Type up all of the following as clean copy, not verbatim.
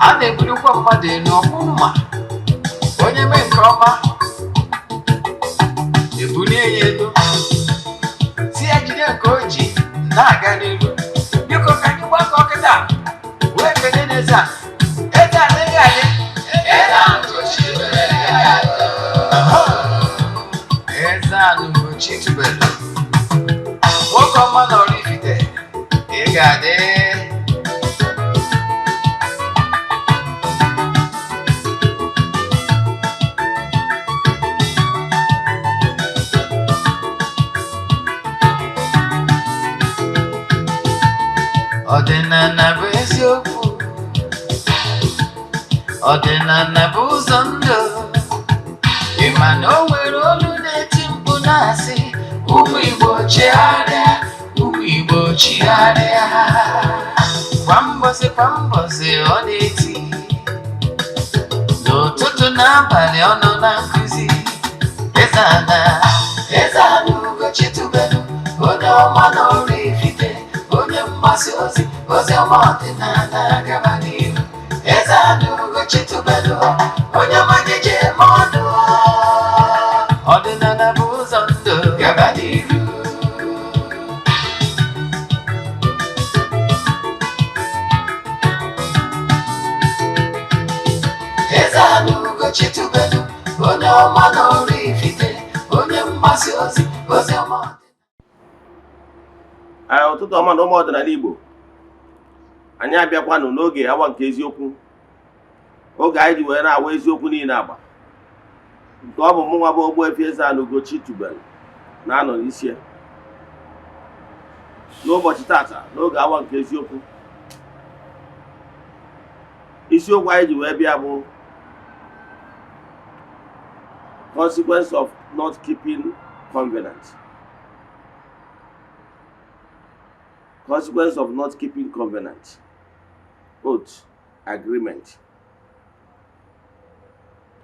A na-ebulikwa mmadụ elu ọkpụ mma. Onye mee nke ọma, ebulie ya elu, si ya jide nke o ji na-aga n'ilu. Biko, ka anyị gbakọ kịta wee kene n'eze a. Eze a na-ege adị. Eze a Eze Ugochi tubelu, nwoke ọma na Oraifite, ị ga-adị. Ọdịnala bụ eziokwu, ọdịnala bụ ụzọ ndụ. Ị ma na o nwere olu na-eti mkpu na-asị, "Ụmụ Igbo, chigharịa, ụmụ Igbo, chigharịa." Kwa mbọsị kwa mbọsị ọ na-eti, n'ụtụtụ n'abalị ọ nọ na nkụzi. Eze ana, Eze Ana Ugochi tubelu, onye ọma na Oraifite, onye mgbasa ozi ozi ọma ọdịnala, gaba n'ihu. Eze Ana Ugochi tubelu, onye ọma ji eme ọnụ. Ọdịnala bụ ụzọ ndụ, gaba n'ihu. Eze Ana Ugochi tubelu, onye ọma na Oraifite, onye mgbasa ozi ozi ọma. Ee, ụtụtụ ọma na ụmụ ọdịnala Igbo. Anyị abịakwanụ n'oge awa nke eziokwu, oge anyị ji wee na-awa eziokwu niile agba, nke ọ bụ mụnwa bụ Ogbuefi Eze-Ana Ugochi tubelu na-anọ n'isi ya. N'ụbọchị tata, n'oge awa nke eziokwu, isiokwu anyị ji wee bịa bụ consequence of not keeping covenant. Consequence of not keeping covenant, oath, agreement.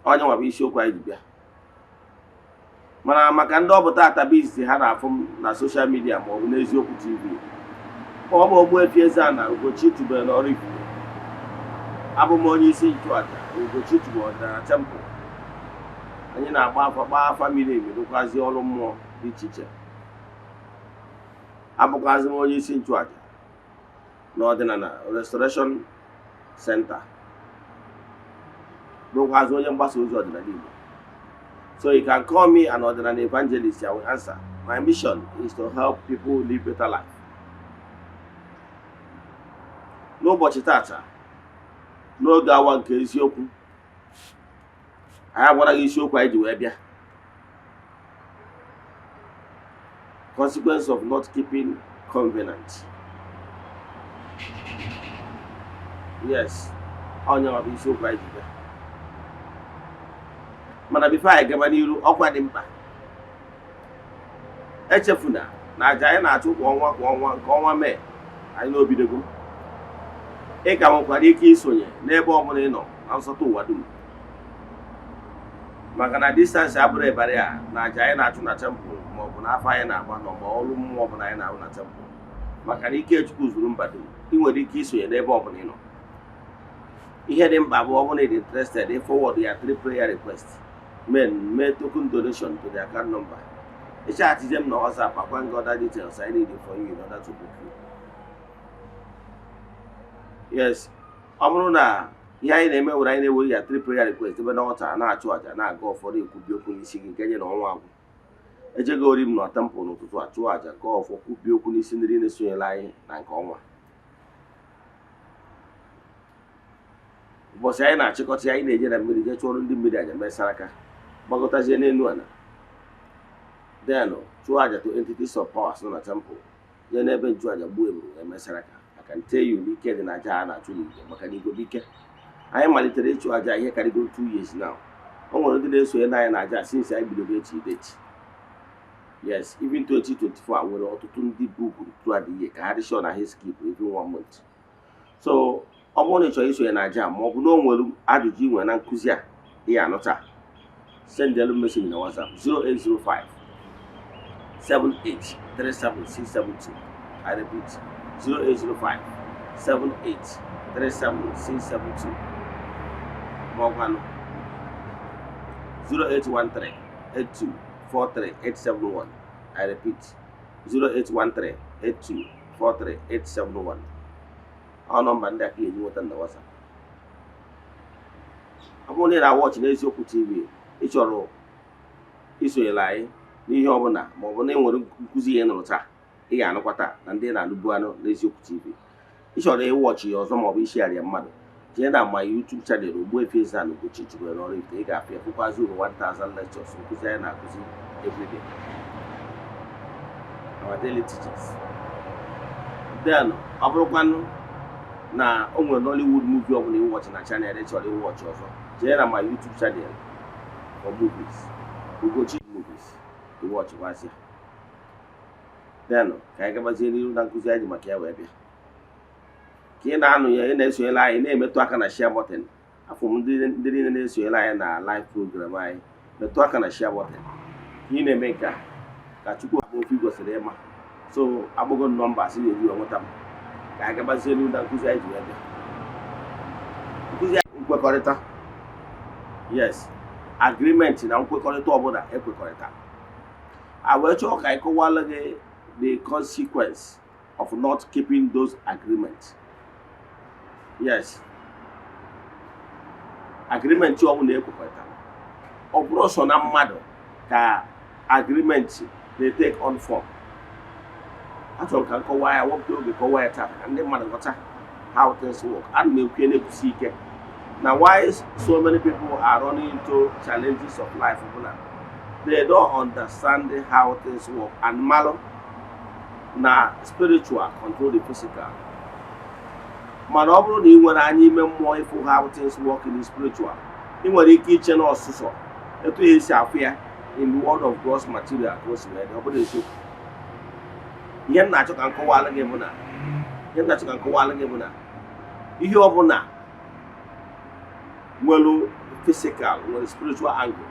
Onye nwa bụ isiokwu anyị ji bịa. Mana maka ndị ọ bụ tata bụ izizi ha na-afụ m na social media ma ọ bụ n'Eziokwu TV, ọ bụ Ogbuefi Eze-Ana Ugochi tubelu na Oraifite. Abụ m onye isi nchụaja Ugochi tubelu ọdịnala temple. Anyị na-agba afa, gbaa afa miri emi, rụkwazi ọrụ mmụọ dị iche iche. Abụkwazị m onye isi nchụaja na Ọdịnala Restoration Center, bụrụkwazị onye mgbasa ozi ọdịnala Igbo. So you can call me an ọdịnala evangelist, I will answer. My mission is to help people live better life. N'ụbọchị tata, n'oge awa nke eziokwu, anyị agwara gị isiokwu anyị ji wee bịa: consequence of not keeping covenant. Yes, onye ọ bụ isiokwu anyị ji bịa. Mana before anyị gaba n'iru, ọkwa dị mkpa. Echefuna na aja anyị na-achụ kwa ọnwa kwa ọnwa, nke ọnwa Mee anyị n'obidogo. Ị ka nwekwara ike isonye n'ebe ọbụla ị nọ na nsọtụ ụwa dum, maka na distance abụrụ ịbarị a na aja anyị na-achụ na temple, ma ọ bụ n'afọ anyị na-agba na ọgba ọrụ mmụọ ọbụla anyị na-arụ na temple, maka na ike Chukwu zuru mba dum. Ị nwere ike isonye n'ebe ọbụla ị nọ. Ihe dị mkpa bụ, ọ bụrụ na ị dị interested, ị forward ya three prayer request, men mee token donation to the account number. Ị chatizie m na WhatsApp, akwa gị other details I need for you in order to book you. Yes, ọ bụrụ na ihe anyị na-eme were anyị na-ewe ya three prayer request ebe na ọta na-achụ àjà, na-aga ụfọdụ ekwubi okwu n'isi gị, nke nye na ọnwa agwụ. Ejego ori m na temple n'ụtụtụ, achụ àjà, gaa ọfọ, kwubie okwu n'isi ndị na-esonyere anyị na nke ọnwa. Ụbọchị anyị na-achịkọta ya, anyị na-eje na mmiri, jee chụọrọ ndị mmiri àjà, mesara aka, gbagọtazie n'elu ala, denụ chụọ àjà to entities of powers nọ na temple, jee n'ebe nchụàjà, gbuo eburu, emesara aka. I can tell you n'ike dị na aja a na-achụ n'igwe, maka na igwe bụ ike. Anyị malitere ịchụ àjà ihe karịgoro 2 years now. O nwere ndị na-esonye na anyị na aja since anyị bidoro echi date. Yes, even 2024 a nwere ọtụtụ ndị bookuru throughout the year ka ha dị sure na ha skip even one month. So ọ bụrụ na ị chọrọ isonye na aja, ma ọ bụ na o nwere ajụjụ ị nwere na nkụzi a ị anụta, send elu message na WhatsApp 0805 7837672. I repeat, 0805 78 37672, ma ọkwanụ 0813 82 43 871. I repeat, 0813 82 43 871. Ọ nọmba ndị a ka ị ga-eji nweta na WhatsApp. Ọ bụrụ na ị na-awatch n'Eziokwu TV, ị chọrọ isonyere anyị n'ihe ọbụla, ma ọ bụ na ị nwere nkụzi ihe nụrụ taa, ị ga-anụkwa taa na ndị na-anụbu anụ n'Eziokwu TV, ị chọrọ ịwatch ya ọzọ ma ọ bụ ishare ya mmadụ, jee na my YouTube channel, Ogbuefi Eze-Ana Ugochi tubelu n'Oraifite. Ị ga-afụ ya, fụkwazi over 1000 lectures, nkụzi anyị na-akụzi everyday, our daily teachings. Then ọ bụrụkwanụ na o nwere Nollywood movie ọbụla ịwatch na channel ị chọrọ ịwatch ọzọ, jee na my YouTube channel for movies, Ugochi Movies, ịwatchkwazịa. Then ka anyị gabazie n'ihu na nkụzi anyị ji maka ya wee bịa. Ka ị na-anụ ya, ị na-esonyere anyị, na-emetụ aka na share button. Afọ m ndị niile na-esonyere anyị na live program anyị, metụ aka na share button. Ka ị na-eme nke a, ka Chukwu akpọ ofe gosiri ịma so agbụgo nọmba sị ga-eji wee nweta m. Ka anyị gabazie n'ihu na nkụzi anyị ji wee bịa. Nkụzi nkwekọrịta, yes, agreement na nkwekọrịta ọbụla ekwekọrịta a, wee chọọ ka anyị kọwalụ gị the consequence of not keeping those agreements. Yes, agreement ọbụla ekwekọrịtara, ọ bụrụ sọ na mmadụ ka agreement na-take on form. Achọrọ ka m kọwaa ya, wepụta oge kọwaa ya taa ka ndị mmadụ ghọta how things work. Ana m ekwu na-ekwusi ike na why so many people are running into challenges of life bụ na they don't understand how things work and malụ na spiritual control the physical. Mana ọ bụrụ na ị nwere anya ime mmụọ ịfụ how things work in the spiritual, ị nwere ike iche na ọsụsọ etu ya esi afụ ya in the world of gross material ka o si wee dị. Ọ bụrụ eziokwu, ihe m na-achọ ka m kọwalụ gị bụ na ihe m na-achọ ka m kọwalụ gị bụ na ihe ọbụla nwere physical nwere spiritual angle,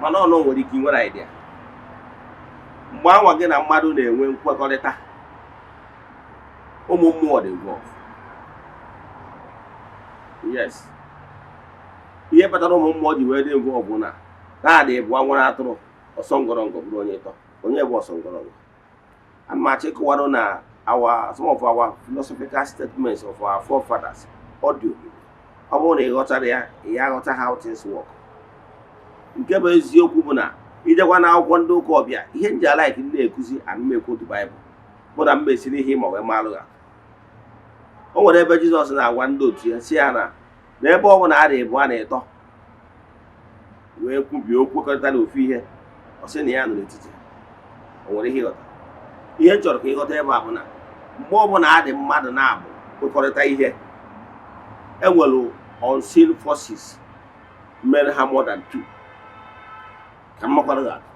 mana ọ nọ nwere ike inwere idea. Mgbe anwa gị na mmadụ na-enwe nkwekọrịta, ụmụ mmụọ dị involve. Yes, ihe kpatara ụmụ mmụọ ji wee dị involve bụ na na-adị ịbụa nwere atụrụ ọsọ ngọrọngọ bụrụ onye ịtọ onye bụ ọsọ ngọrọngọ. Ana m achọ ịkọwarụ na our some of our philosophical statements of our forefathers, ọ dị omimi. Ọ bụrụ na ị ghọtara ya, ị ya aghọta how things work. Nke bụ eziokwu bụ na ijekwa na akwụkwọ ndị ụka ọbịa, ihe nji alike ndị na-ekuzi anụmekwu otu Baịbụl bụ na mma esiri ihe ma wee malụ ha. O nwere ebe Jizọs na-agwa ndị otu ya si ya na n'ebe ọ bụla a na-ebu a na-etọ wee kwubie okwu, kwekọrịta n'ofu ihe, ọ sị na ya nọ n'etiti. O nwere ihe ịghọta? Ihe m chọrọ ka ịghọta ebe a bụ na mgbe ọbụla a dị mmadụ na-abụ kwekọrịta ihe, enwere unseen forces mere ha more than two. Ka m makwara gị atụ.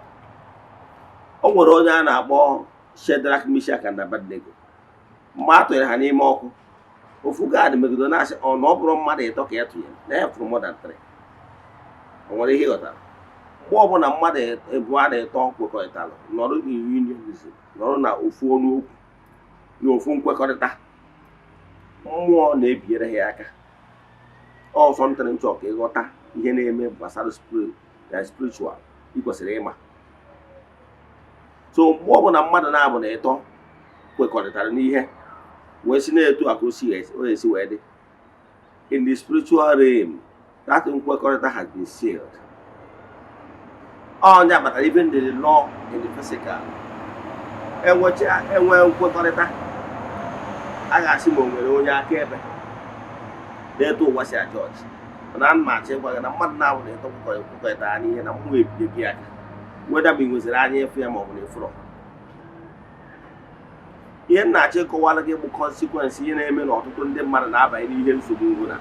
O nwere onye a na-akpọ Shadrach, Meshach and Abednego. Mgbe a tụnyere ha n'ime ọkụ, ofu guard megidere na-asị ọ na ọ bụrụ mmadụ ịtọ ka ya tụnyere na ya fụrụ more than three. O nwere ihe ịghọtara? Mgbe ọbụla mmadụ ịbụọ na ịtọ kwekọrịtara, nọrọ in unionism, nọrọ na ofu ọnụ okwu na ofu nkwekọrịta, mmụọ na-ebinyere ha aka. Ọsọ ntịrị nchọ ka ịghọta ihe na-eme gbasara spirit na spiritual ị kwesịrị ịma. So mgbe ọbụla mmadụ na-abụ na ịtọ kwekọrịtara n'ihe wee si na-etu a ka o si o esi wee dị in the spiritual realm, that nkwekọrịta has been sealed. Ọnya kpatara even the law in the physical, enwecha enwe nkwekọrịta, a ga-asị ma o nwere onye akaebe na-eto ụwa si ajọji. Mana ana m achọ ịgwa gị na mmadụ na-abụ na ịtọ kwekọrịtara n'ihe na mmụọ ebinye gị aka, weda ma ị nweziri anya ịfụ ya ma ọ bụ na ịfụrọ. Ihe m na-achọ ịkọwara gị bụ consequence ihe na-eme na ọtụtụ ndị mmadụ na-abanye n'ihe nsogbu ngwụ na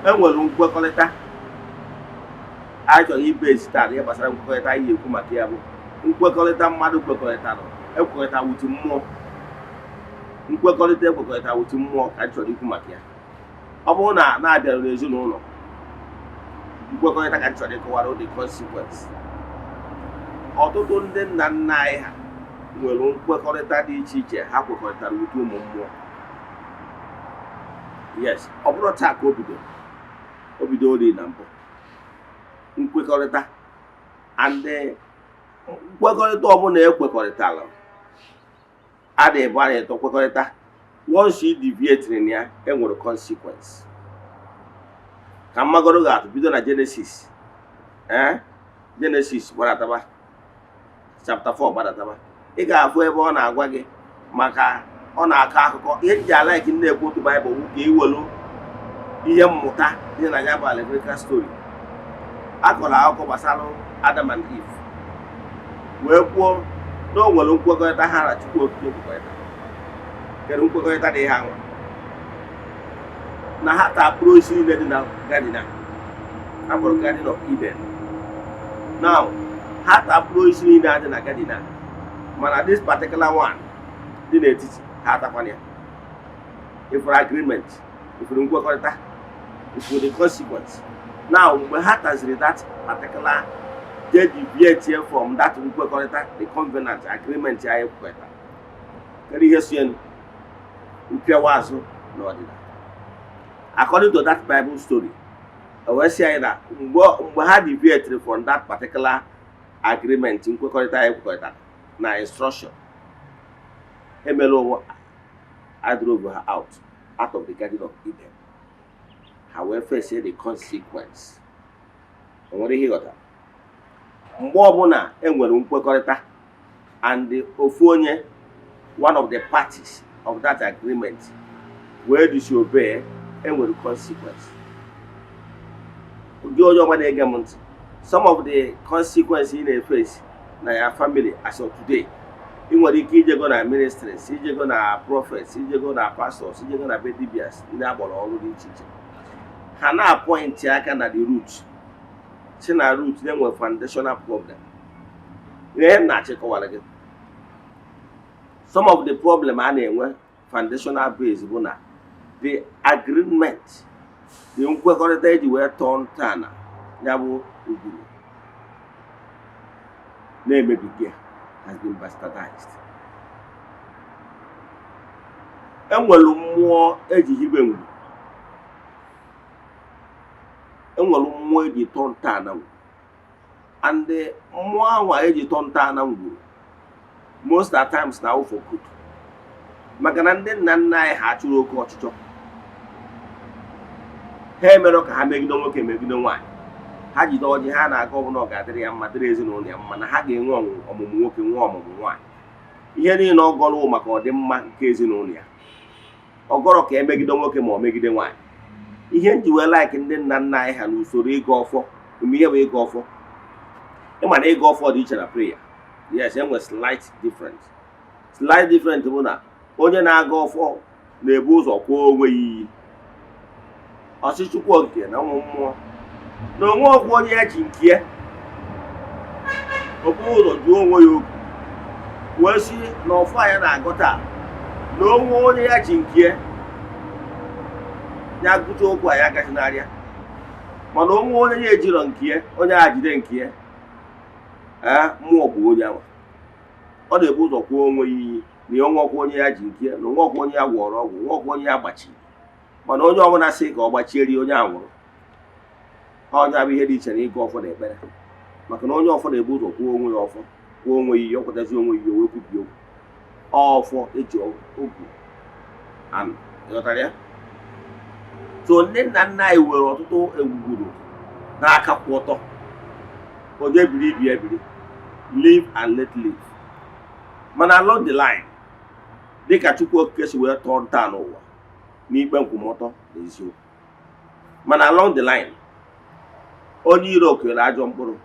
e nwere nkwekọrịta. Anyị chọrọ ibe ezi taa ihe gbasara nkwekọrịta. Anyị ekwu maka ya bụ nkwekọrịta mmadụ kwekọrịtara, ekwekọrịta with mmụọ. Nkwekọrịta ekwekọrịta with mmụọ ka anyị chọrọ ikwu maka ya. Ọ bụrụ na na-abịara n'ezinụlọ, nkwekọrịta ka anyị chọrọ ịkọwara the consequence. Ọtụtụ ndị nna nna anyị ha nwere nkwekọrịta dị iche iche ha kwekọrịtara with ụmụ mmụọ. Yes, ọ bụrụ taa ka o bidoro, o bidoro na mbụ. Nkwekọrịta and nkwekọrịta ọbụla ekwekọrịtara, a na-ebu a na-eto kwekọrịta. Once you deviate na ya, enwere consequence. Ka mmagoro ga-atụ bido na Genesis, Genesis gbadataba, chapter 4 gbadataba, ị ga-afụ ebe ọ na-agwa gị maka ọ na-akọ akụkọ. Ihe m ji a-like na-ekwu otu Baịbụl bụ ka iwelu ihe mmụta dị na ya bụ allegorical story. A kọrọ akụkọ gbasara Adam and Eve, wee kwuo na o nwere nkwekọrịta ha na Chukwu Okike kwekọrịta. Kedu nkwekọrịta dị ha nwa? Na ha taa mkpụrụ osisi niile dị na garden a akpọrọ Garden of Eden. Now, ha taa mkpụrụ osisi niile a dị na garden a, mana this particular one dị n'etiti, ha atakwana ya. Ifuru agreement, ifuru nkwekọrịta, ifuru the consequence. Now, mgbe ha taziri that particular, they deviate from that nkwekọrịta, the covenant agreement anyị kwekọrịta. Kedu ihe so enu mpịawa azụ na ọdịda? According to that Bible story, e wee sị anyị na mgbe ha deviate from that particular agreement, nkwekọrịta anyị kwekọrịta na instruction emere ụwa, I drove her out of the Garden of Eden. Ha wee face the consequence. O nwere ihe ịghọta? Mgbe ọbụla e nwere nkwekọrịta and ofu onye, one of the parties of that agreement, wee disobey, e nwere consequence. Gị onye ọma na-ege m ntị, some of the consequence ị na-eface na ya family as of today, ị nwere ike ijego na ministries, ijego na prophets, ijego na pastors, ijego na be dibias, ndị agbara ọrụ dị iche iche, ha na-apoint aka na the root, si na root na-enwe foundational problem. Ihe m na-achịkọwara gị, some of the problem a na-enwe foundational base bụ na the agreement, the nkwekọrịta eji wee tọọ ntọala ya bụ uguru na-emebiga, has been bastardized. Enwere mmụọ eji hibe ngwu, enwere mmụọ eji tọọ ntọala ngwu, and mmụọ ahụ eji tọọ ntọala ngwu most at times na for good, maka na ndị nna nna anyị ha chụrụ oke ọchịchọ, ha emerọ ka ha megide nwoke, megide nwaanyị. Ha jide ọjị ha na-aga, ọbụla ọ ga-adịrị ya mma, dịrị ezinụlọ ya mma, na ha ga-enwe ọmụmụ nwoke, nwee ọmụmụ nwaanyị. Ihe niile ọ gọrọ maka ọdịmma nke ezinụlọ ya, ọ gọrọ ka emegide nwoke ma ọ megide nwaanyị. Ihe m ji wee like ndị nna nna anyị ha n'usoro ịgọ ọfọ, mgbe ihe bụ ịgọ ọfọ, ịma na ịgọ ọfọ dị iche na prayer. Yes, enwe slight difference. Slight difference bụ na onye na-agọ ọfọ na-ebu ụzọ kwụọ onwe ya iyi, ọsị Chukwu Okike na ụmụ mmụọ na onwe ọgwụ onye ya ji nke ya. O bu ụzọ jụọ onwe ya okwu, wee sị na ọfọ ya na-agọ taa, na onwe onye ya ji nke ya, ya gụcha okwu a, ya agachinarịa. Mana onwe onye ya ejirọ nke ya, onye a jide nke ya, ee, mmụọ bụ onye ahụ. Ọ na-ebu ụzọ kwuo onwe ya iyi na onwe ọkwa onye ya ji nke ya, na onwe ọkwa onye ya gwọrọ ọgwụ, onwe ọkwa onye ya gbachiri. Mana onye ọbụla sị ka ọ gbachieri onye a nwụrụ. Onye abụ ihe dị iche na ịgụ ọfọ na ekpere, maka na onye ọfọ na-ebu ụzọ kwuo onwe ya ọfọ, kwuo onwe ya iyi, ọ kwetazi onwe ya iyi, o wee kwubie okwu ọfọ eji ogu anụ. Ịghọtara ya? So ndị nna nna anyị were ọtụtụ egwugwuru n'aka kwụ ọtọ, onye biri ibi ebiri, live and let live. Mana along the line, dịka Chukwu Okike si wee tọọ ntọala ụwa n'ikpe nkwụmọtọ na eziokwu, mana along the line, onye iro kere ajọ mkpụrụ,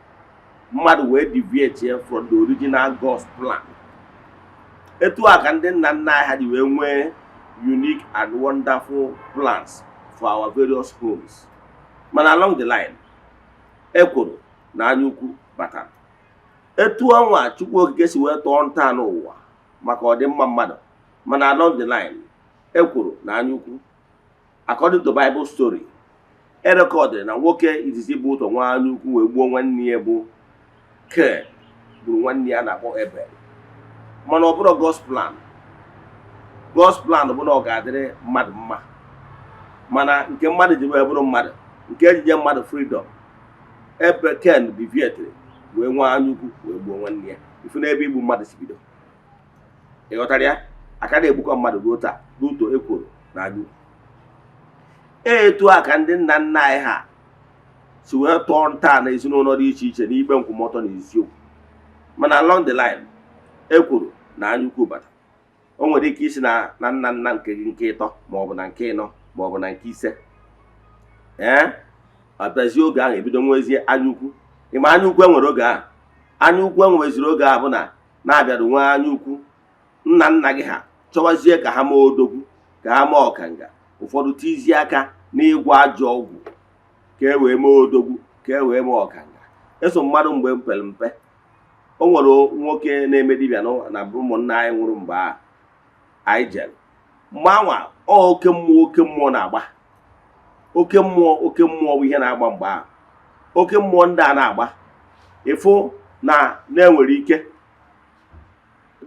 mmadụ wee deviate from the original God's plan. Etu a ka ndị nna nna anyị ha ji wee nwee unique and wonderful plans for our various homes, mana along the line, ekworo na anya ukwu batara. Etu ọnwa Chukwu Okike si wee tọọ ntọala ụwa maka ọdịmma mmadụ, mana along the line, ekworo na anya ukwu. According to Bible story erecordịrị, na nwoke izizi bụ ụzọ nwa anya ukwu wee gbuo nwanne ya bụ Ken, gburu nwanne ya na-akpọ Ebel. Mana ọ bụrụ God's plan. God's plan bụ na ọ ga-adịrị mmadụ mma. Mana nke mmadụ ji wee bụrụ mmadụ, nke ejije mmadụ freedom, ebe Ken deviated wee nwee anyaukwu wee gbuo nwanne ya. Ifu n'ebe igbu mmadụ si bido. Ị ghọtara ya? Aka na-egbukọ mmadụ ruo taa n'uto ekworo na anyaukwu. Etu a ka ndị nna nna anyị ha si wee tọọ ntọala ezinụlọ dị iche iche n'ikpe nkwụmọtọ na eziokwu. Mana along the line, ekworo na anyaukwu bata. O nwere ike isi na nna nna nke gị nke ịtọ, maọbụ na nke ịnọ, maọbụ na nke ise. Ee, abịazie oge ahụ, ebido nwezie anyaukwu. Ịma anyaukwu enwere oge ahụ? Anyaukwu enweziri oge ahụ bụ na na-abịara nwee anyaukwu. Nna nna gị ha chọwazie ka ha mee odogwu, ka ha mee ọkanga. Ụfọdụ tizie aka n'ịgwọ ajọ ọgwụ ka e wee mee odogwu, ka e wee mee ọkanga. Eso mmadụ mgbe m pere mpe, o nwere nwoke na-eme dibịa na ụmụnna anyị nwụrụ. Mgbe ahụ anyị jere, mgbe anwa ọ oke mmụọ, oke mmụọ na-agba, oke mmụọ, oke mmụọ bụ ihe na-agba mgbe ahụ. Oke mmụọ ndị a na-agba, ịfụ na na-enwere ike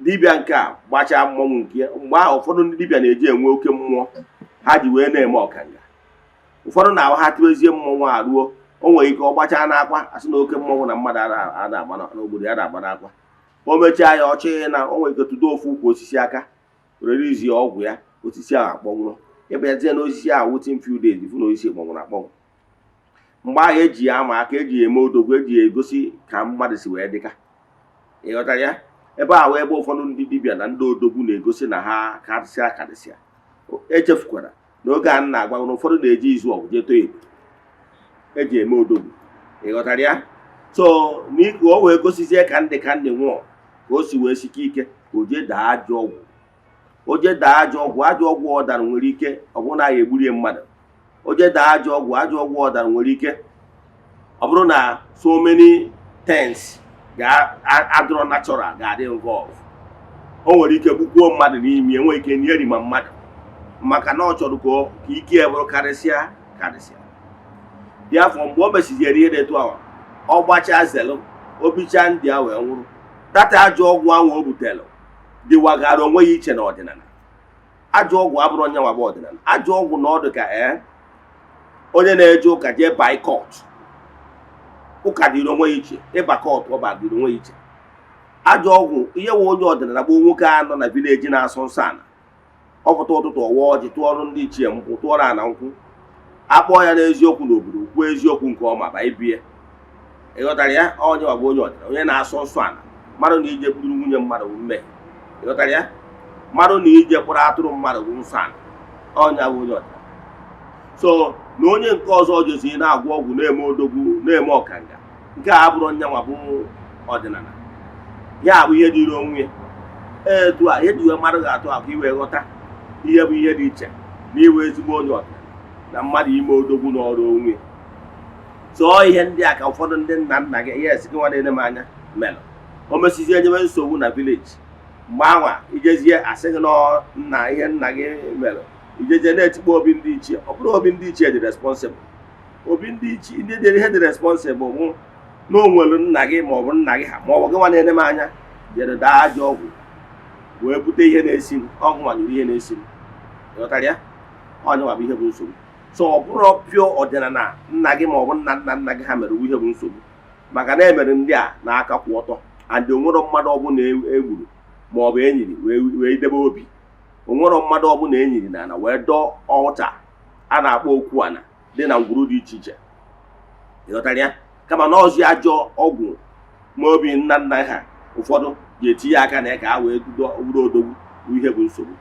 dibịa nke a gbachaa mmọnwụ nke ya. Mgbe ahụ, ụfọdụ ndị dibịa na-eji enwe oke mmụọ ha ji wee na-eme ọkanga. Ụfọdụ na-ahụ ha tiwezie mmọnwụ a ruo, o nwere ike ọ gbachaa n'akwa, asị na oke mmọnwụ na mmadụ a na-agba n'obodo ya na-agba n'akwa. O mechaa ya, ọchịghị na o nwere ike tụdo ofu ukwu osisi aka, were izie ọgwụ ya, osisi ahụ akpọnwụrụ. Ịbịazie n'osisi ahụ within few days, ifu na osisi kpọnwụrụ akpọnwụ. Mgbe ahụ, eji ya ama aka, eji ya eme odogwu, eji ya egosi ka mmadụ si wee dịka. Ị ghọtara ya? Ebe a wee ebe ụfọdụ ndị dibịa na ndị odogwu na-egosi na ha karịsịa karịsịa. Echefukwara na oge a na-agwa na ụfọdụ na-eji izu ọgwụ jee too ebu eji eme odogwu. Ị ghọtara ya? So n'ike o wee gosizie ka ndị nwụọ, ka o si wee sike ike, ka o jee daa ajọ ọgwụ. O jee daa ajọ ọgwụ, ajọ ọgwụ ọ dara nwere ike ọ bụrụ na ya egburie mmadụ. O jee daa ajọ ọgwụ, ajọ ọgwụ ọ dara nwere ike ọ bụrụ na so many things ga-adịrọ natural ga-adị involve. O nwere ike gbukwuo mmadụ n'imi, enweghị ike nyeri ma mmadụ, maka na ọ chọrọ ka ike ya bụrụ karịsịa karịsịa. Dị afọ mgbe o mesiziere ihe dị etu ahụ, ọ gbachaa zelụ, o bichaa ndị a wee nwụrụ, data ajọ ọgwụ ahụ o butere dịwagara onwe ya iche n'ọdịnala. Ajọ ọgwụ abụrụ onye nwa bụ ọdịnala. Ajọ ọgwụ na ọdụ ka ee, onye na-eje ụka jee bai cult. Ụka dịrị onwe ya iche, ịba cult ọba dịrị onwe ya iche. Ajọ ọgwụ ihe nwe onye ọdịnala bụ nwoke a nọ na village na-asọ nsọ ala. Ọ pụta ụtụtụ, ọwa ọjị, tụọrụ ndị ichie nkwụ, tụọrọ ana nkwụ, akpọọ ya n'eziokwu n'obodo, kwuo eziokwu nke ọma ba ibie. Ịghọtara ya? Onye ọ bụ onye ọdịnala, onye na-asọ nsọ ala. Mmadụ na ije gburu nwunye mmadụ bụ mmehie. Ịghọtara ya? Mmadụ na ije kpọrọ atụrụ mmadụ bụ nsọ ala. Onye bụ onye ọdịnala. So na onye nke ọzọ jezi na-agwọ ọgwụ, na-eme odogwu, na-eme ọkanga, nke a abụrụ nyanwa bụ ọdịnala. Ya bụ ihe dịrị onwe ya. Etu a ihe ji wee mmadụ ga-atụ akụ iwee ghọta ihe bụ ihe dị iche n'iwe ezigbo onye ọdịnala na mmadụ ime odogwu n'ọrụ onwe ya. Zọọ ihe ndị a ka ụfọdụ ndị nna nna gị, yes, gị nwa na-ene m anya mere o mesizie nyebe nsogbu na village. Mgbe anwa ijezie asị gị nna ihe nna gị mere, ijezie na-etikpọ obi ndị ichie. Ọ bụrụ obi ndị ichie dị responsible, obi ndị ichie ndị dị ihe dị responsible bụ na o nwere nna gị maọbụ nna gị ha maọbụ gị nwa na-ene m anya jere daa ajọ ọgwụ wee bute ihe na-esi m ọgwụ nwanyere ihe na-esi m. Ịghọtara ya? Onye nwa bụ ihe bụ nsogbu. So ọ bụrụ pure ọdịnala nna gị maọbụ nna nna nna gị ha mere ihe bụ nsogbu, maka na emere ndị a n'aka kwụ ọtọ and onwero mmadụ ọbụla egburu maọbụ enyiri wee debe obi. Onwero mmadụ ọbụla enyiri na ana wee dọọ ọlta a na-akpọ okwu ana dị na ngwuru dị iche iche. Ịghọtara ya? Kama na ọzi ajọ ọgwụ ma obi nna nna ha ụfọdụ ga-etinye aka na ya ka ha wee wuru odogwu bụ ihe bụ nsogbu.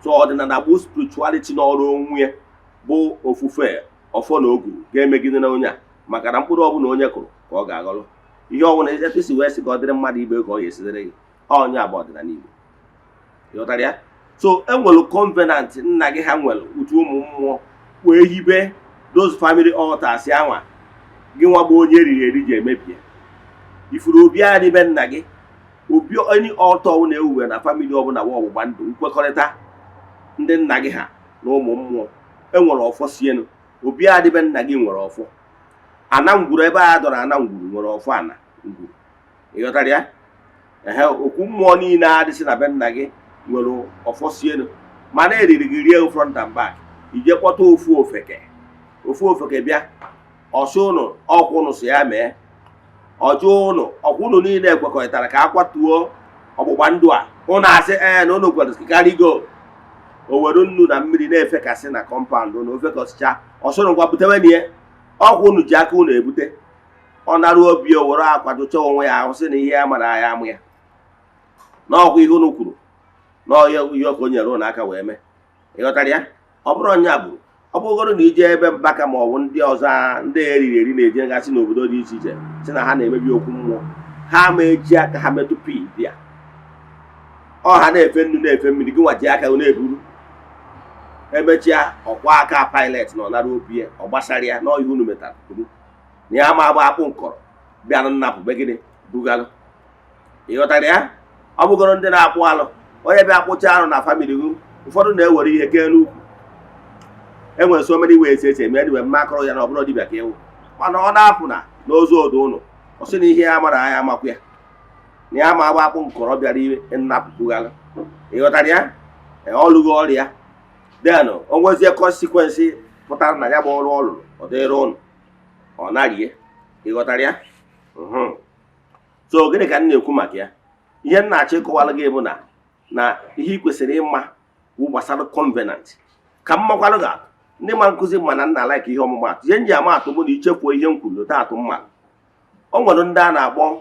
So ọdịnala bụ spirituality n'ọrụ onwe ya, bụ ofufe ọfọ na ogu ga-emegide na onye a, maka na mkpụrụ ọbụla onye kụrụ ka ọ ga-aghọrọ. Ihe ọbụla etu si wee sị ka ọ dịrị mmadụ ibe ka ọ ga-esidịrị gị. Onye a bụ ọdịnala Igbo. Ịghọtara ya? So enwere covenant nna gị ha nwere utu ụmụ mmụọ wee hibe those family altars anwa. Gị nwa bụ onye eriri eri ji emebie ifuru obi a n'ime nna gị. Obi any altar ọbụla ewuwe na family ọbụla wa ọgbụgba ndụ nkwekọrịta ndị nna gị ha na ụmụ mmụọ enwere ọfọ sienu. Obi adịbe nna gị nwere ọfọ ana ngwuru, ebe a dọrọ ana ngwuru nwere ọfọ ana ngwuru. Ịghọtara ya? Ehe, okwu mmụọ niile adịsị na be nna gị nwere ọfọ sienu, mana eriri gị rie front and back. Ije kpọta ofu ofeke, ofu ofeke bịa, ọsị ụnụ ọkwụ ụnụ si ya mee ọjụ ụnụ ọkwụ. Ụnụ niile ekwekọrịtara ka a kwatuo ọgbụgba ndụ a. Ụnụ asị ee na ụnụ kwere karịgo. O were nnu na mmiri na-efekasị na compound ụnụ, ofekasịcha, ọsụnụ ngwa butewe nie ọkwụ. Ụnụ ji aka ụnụ ebute. Ọ nara obi, o were akwadocha onwe ya ahụ, sị na ihe ya mara ya amụ ya n'ọkwa ihe ụnụ kwuru n'ọhịa, ihe ka o nyere ụnụ aka wee mee. Ịghọtara ya? Ọ bụrụ ọnya bụ ọ bụrụgoro na ije ebe Mbaka ma ọ bụ ndị ọzọ ndị eriri eri na-eje gasị n'obodo dị iche iche, sị na ha na-emebi okwu mmụọ, ha ma eji aka ha metụ pii dị ya. Ọ ha na-efe nnu, na-efe mmiri, gị nwa ji aka na-eburu. Emechia, ọkwa aka Pilate na ọ nara obi ya, ọ gbasara ya n'ọhịa unu metara kwuru na ya ma agba akpụ nkọrọ bịara nnapụ be gịnị bugalụ. Ịghọtara ya? Ọ bụgoro ndị na-akpụ alụ, onye bịa akpụcha arụ na family gị, ụfọdụ na-ewere ihe kee n'ukwu. Enwere so many ways esi eme. Anyway, mma akọrọ ya na ọ bụrụ dibịa ka ịwụ, mana ọ na-apụ na n'ozu odo ụnụ, ọ sị na ihe ya mara anya amakwu ya na ya ma agba akpụ nkọrọ bịara nnapụ bughalụ. Ịghọtara ya? Ọlụghị ọrịa, then o nwezie consequence pụtara na ya bụ ọrụ ọ lụrụ, ọ dịrị ụnụ, ọ narie. Ịghọtara ya? So gịnị ka m na-ekwu maka ya? Ihe m na-achọ ịkọwara gị bụ na ihe ị kwesịrị ịma bụ gbasara covenant. Ka m makwarụ gị atụ. Ndị ma nkụzi ma na nna like ihe ọmụmatụ. Ihe m ji ama atụ bụ na ichefuo ihe m kwuru lota atụ mma. O nwere ndị a na-akpọ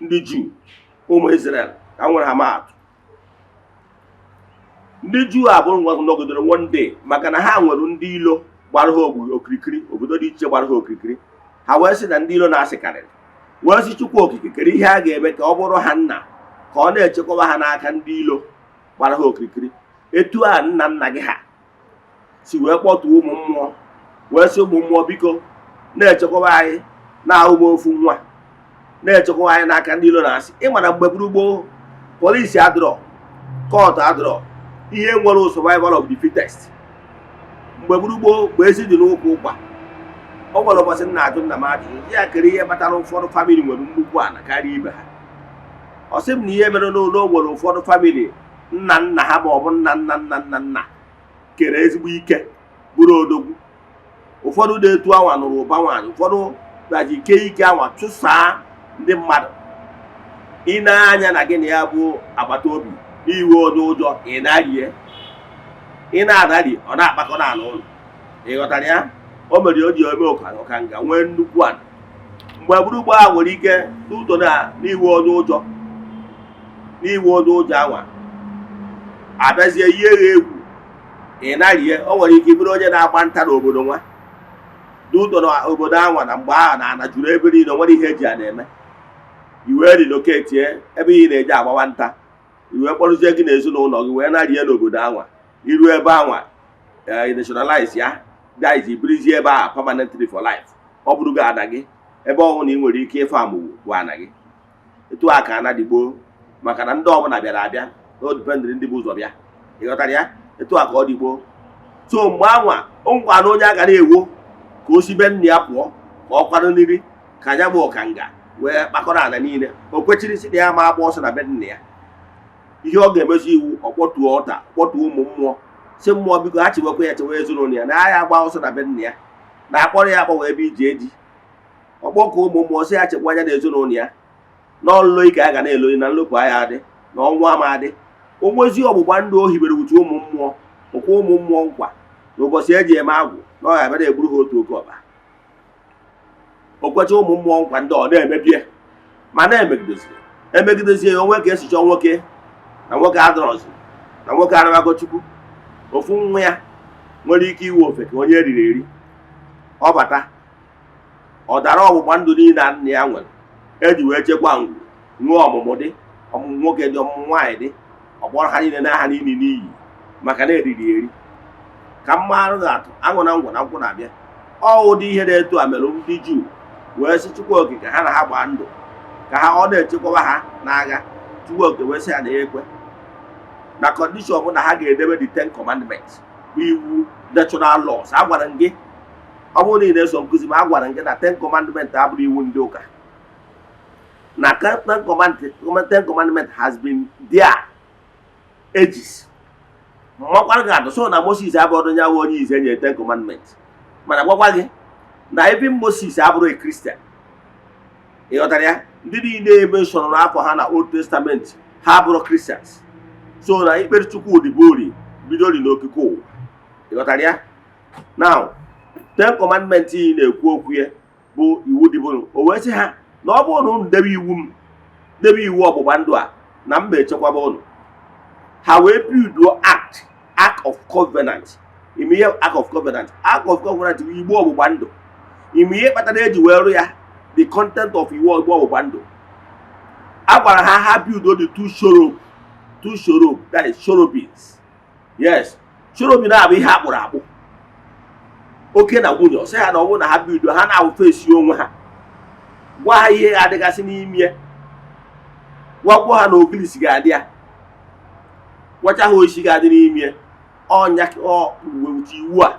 ndị Juu, ụmụ Israel, ka m nwere ha maa atụ. Ndị Juu a bụrụ nọgidere one day, maka na ha nwere ndị ilo gbara ha okirikiri, obodo dị iche gbara ha okirikiri. Ha wee sị na ndị ilo na-asị karịrị, wee sị Chukwu Okike kere ihe a ga-eme ka ọ bụrụ ha nna, ka ọ na-echekwaba ha n'aka ndị ilo gbara ha okirikiri. Etu a nna nna gị ha si wee kpọtuo ụmụ mmụọ, wee sị ụmụ mmụọ, biko na-echekwaba anyị na ụmụ ofu nwa, na-echekwaba anyị n'aka ndị ilo na-asị. Ịma na mgbe gburu polisi adịrọ, court adịrọ, ihe nwere survival of the fittest. Mgbe gburugburu, mgbe ezi dị n'ụkwụ ụkwa, o nwere ụbọchị m na-ajụ nna m ajụjụ ya, kere ihe kpatara ụfọdụ family nwere nnukwu ala karịa ibe ha. Ọ sị m na ihe mere n'ụlọ nwere ụfọdụ family, nna nna ha ma ọ bụ nna nna nna nna nna kere ezigbo ike, bụrụ odogwu. Ụfọdụ na-etu anwa nụrụ ụba nwaanyị, ụfọdụ gaji ike ike anwa chụsaa ndị mmadụ. Ị na-anya na gị na ya bụ agbata obi n'iwe onye ụjọ, ị na-arie, ị na-anari, ọ na-akpakọ n'ala ụlọ. Ị ghọtara ya? O mere o ji eme ọkanga nwee nnukwu ala. Mgbe gburugburu a nwere ike n'ụtọ na n'iwe onye ụjọ, n'iwe onye ụjọ anwa abịazie yie ya egwu, ị narie. O nwere ike ịbụrụ onye na-agba nta n'obodo nwa n'ụtọ na obodo anwa na mgbe ahụ na ana juru ebe niile, o nwere ihe eji a na-eme. I wee relocate ebe ị na-eje agbawa nta, i wee kpọrụzie gị na ezinụlọ gị wee narie n'obodo anwa. Iru ebe anwa, nationalize ya guys, birizie ebe a permanently for life. Ọ bụrụgo ana gị, ebe ọ bụla ị nwere ike ịfe amụwo bụ ana gị. Etu a ka ana dị gboo, maka na ndị ọbụla bịara abịa na o dependịrị ndị bụ ụzọ bịa. Ị ghọtara ya? Etu a ka ọ dị gboo. So mgbe anwa o nkwa na onye a ga na-ewo ka o si be nna ya pụọ, ka ọ kwado nri ka anya bụ ọkanga wee kpakọrọ ana niile, o kwechiri si na ya ma agba ọsọ na be nna ya. Ihe ọ ga-emezi iwu, ọ kpọtuo ọta, kpọtuo ụmụ mmụọ, si mmụọ biko ha chiwekwa ya, chewe ezinụlọ ya na ya agba ọsọ na be nna ya, na akpọrọ ya agbanwe ebe ije eji ọkpọkọ ụmụ mmụọ, si ya chekwa anya na ezinụlọ ya na ọlụlọ ike a ga na-eloyi na nlopụ anya adị na ọnwụ ama adị. Onwezi ọgbụgba ndụ o hibere uche ụmụ mmụọ, ụkwa ụmụ mmụọ nkwa na ụbọchị eji eme agwụ na ọ ga-abịa na-egburu ha otu oke ọkpa. O kwecha ụmụ mmụọ nkwa ndị ọ na-emebie, ma na-emegidezie emegidezie ya onwe ka esi chọọ nwoke na nwoke adọrọzi na nwoke arabago Chukwu. Ofu nwa ya nwere ike iwe ofe ka onye eriri eri, ọ bata, ọ dara ọgbụgba ndụ niile a nna ya nwere eji wee chekwa ngwu, nwee ọmụmụ dị, ọmụmụ nwoke dị, ọmụmụ nwaanyị dị, ọ kpọrọ ha niile n'aha niile n'iyi maka na eriri eri. Ka mma arụ ga-atụ aṅụ na ngwọ na nkwụ na-abịa. Ọ ụdị ihe na-etu a mere ndị Juu wee sị Chukwu Okike ha na ha gbaa ndụ ka ha ọ na-echekwaba ha n'agha. Chukwu Okike wee sị ha na ya ekwe, na condition bụ na ha ga-edebe the Ten Commandments, bụ iwu natural laws. Agwara m gị, ọ bụrụ na ị na-eso nkụzi m, agwara m gị na Ten Commandment abụrụ iwu ndị ụka, na Ten Commandment has been there ages. Mmakwara gị atụ so na Moses abụrụ onye awụ onye ize enyere Ten Commandment, mana gwakwa gị na ebe Moses abụrụ a Christian. Ị ghọtara ya? Ndị niile ementionụrụ afọ ha na Old Testament, ha abụrụ Christians. So na ikpere Chukwu dịbori bidori n'okike ụwa. Ị ghọtara ya? Now, Ten Commandment ị na-ekwu okwu ya bụ iwu dịbụrụ. O wee sị ha na ọ bụrụ na unu debe iwu m, debe iwu ọgbụgba ndụ a, na mba echekwaba unu. Ha wee builduo ark of covenant. Ime ihe ark of covenant, ark of covenant bụ igbe ọgbụgba ndụ. Ime ihe kpatara eji wee rụ ya, the content of iwu igbe ọgbụgba ndụ a gwara ha, ha builduo the two cherub, two cherub, that is cherubims. Yes, cherubim na-abụ ihe akpụrụ akpụ, oke na nwunye. Ọ sị ha na ọ bụrụ na ha builduo ha na-awụ face onwe ha, gwa ha ihe ga-adịgasị n'ime ya, gwagwo ha na ogilisi ga-adị ya, gwacha ha oisi ga-adị n'ime ya. Ọnya wewuche iwu a,